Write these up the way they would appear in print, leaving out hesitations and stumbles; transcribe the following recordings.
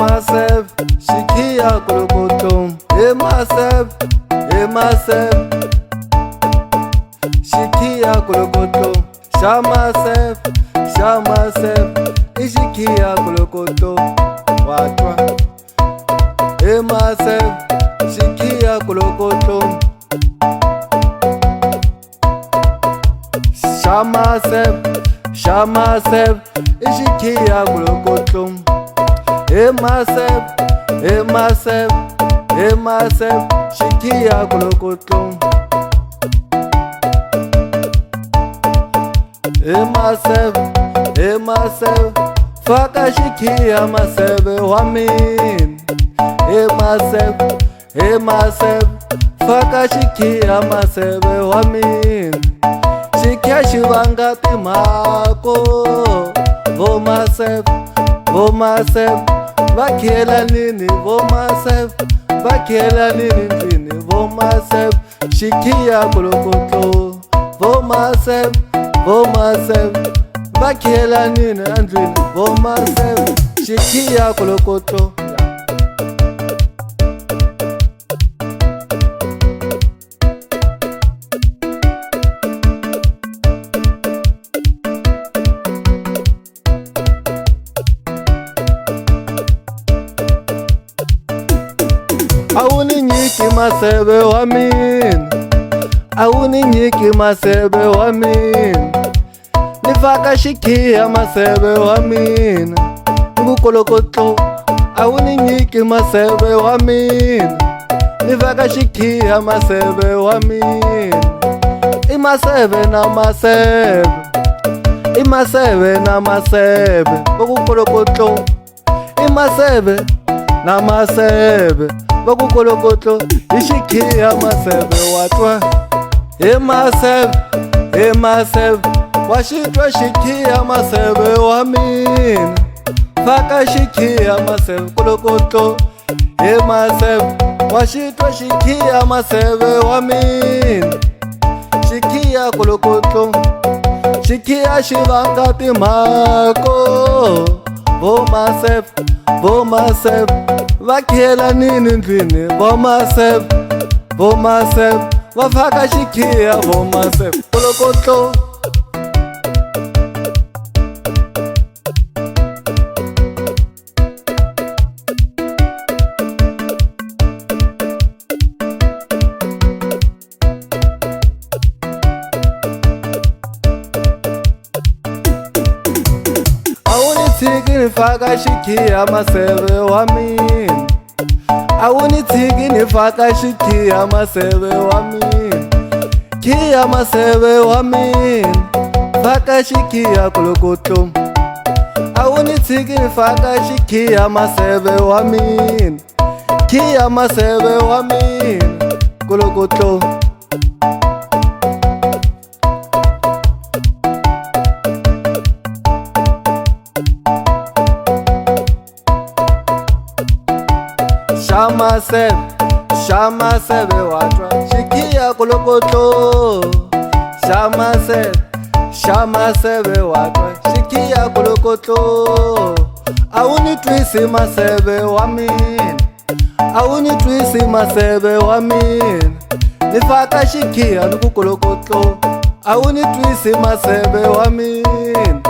Maseve, xikhiya kolokotlo. He Maseve, he Maseve, xikhiya kolokotlo. Xa Maseve, xa Maseve, i xikhiya kolokotlo. Wa twa? He Maseve, xikhiya kolokotlo. Xa Maseve, xa Maseve, i xikhiya kolokotlo. He Maseve, he Maseve, he Maseve, xikhiya kolokotlo. He Maseve, he Maseve, faka xikhiya Maseve wa mina. He Maseve, he Maseve, faka xikhiya Maseve wa mina. Xikhiya xi vanga timhako. Vo Maseve, vo Maseve, va khiyela nini? Vo Maseve, va khiyela nini ndlwini? Vo Maseve, xikhiya kolokotlo. Vo Maseve, vo Maseve, va khiyela nini endlwini? Vo Maseve, xikhiya kolokotlo. A wu ni nyiki Maseve wa mina, a wu ni nyiki Maseve wa mina. Ni faka xikhiya Maseve wa mina, ni ku kolokotlo. A wu ni nyiki Maseve wa mina, ni faka xikhiya Maseve wa mina. I Maseve na Maseve, i Maseve na Maseve, va ku kolokotlo. I Maseve na Maseve, va ku kolokotlo. Hi xikhiya Maseve wa twa? He Maseve, he Maseve, wa xi twa xikhiya Maseve wa mina? Faka xikhiya Maseve kolokotlo. He Maseve, wa xi twa xikhiya Maseve wa mina? Xikhiya kolokotlo, xikhiya xi vanga timhako. Vo Maseve, vo Maseve, va khiyela nini ndlwini? Vo Maseve, vo Maseve, va faka xikhiya. Vo Maseve kolokotlo. A wu ni tshiki ni faka xikhiya Maseve wa mina, a wu ni tshiki ni faka xikhiya Maseve wa mina. Khiya Maseve wa mina, faka xikhiya kolokotlo. A wu ni tshiki ni faka xikhiya Maseve wa mina, khiya Maseve wa mina kolokotlo. Xa Maseve, xa Maseve, wa twa xikhiya kolokotlo? Xa Maseve, xa Maseve, wa twa xikhiya kolokotlo? A wu ni twisi Maseve wa mina, a wu ni twisi Maseve wa mina. Ni faka xikhiya ni ku kolokotlo. A wu ni twisi Maseve wa mina,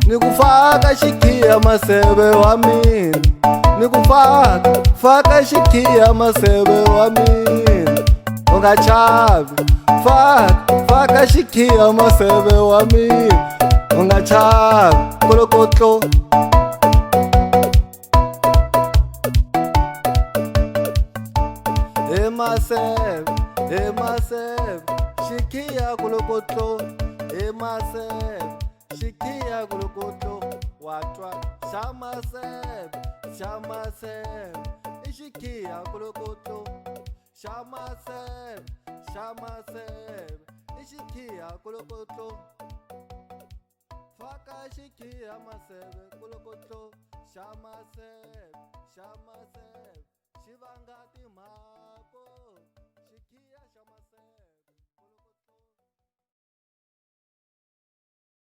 ni ku faka xikhiya Maseve wa mina. Ni ku faka, faka xikhiya Maseve wa mina. U nga chavi, faka, faka xikhiya Maseve wa mina. U nga chavi kolokotlo. He Maseve, he Maseve, xikhiya kolokotlo. He Maseve, xikhiya kolokotlo. Wa twa? Xa Maseve, xa Maseve, i xikhiya kolokotlo. Xa Maseve, xa Maseve, i xikhiya kolokotlo. Faka xikhiya Maseve kolokotlo. Xa Maseve, xa Maseve, xi vanga timhaka.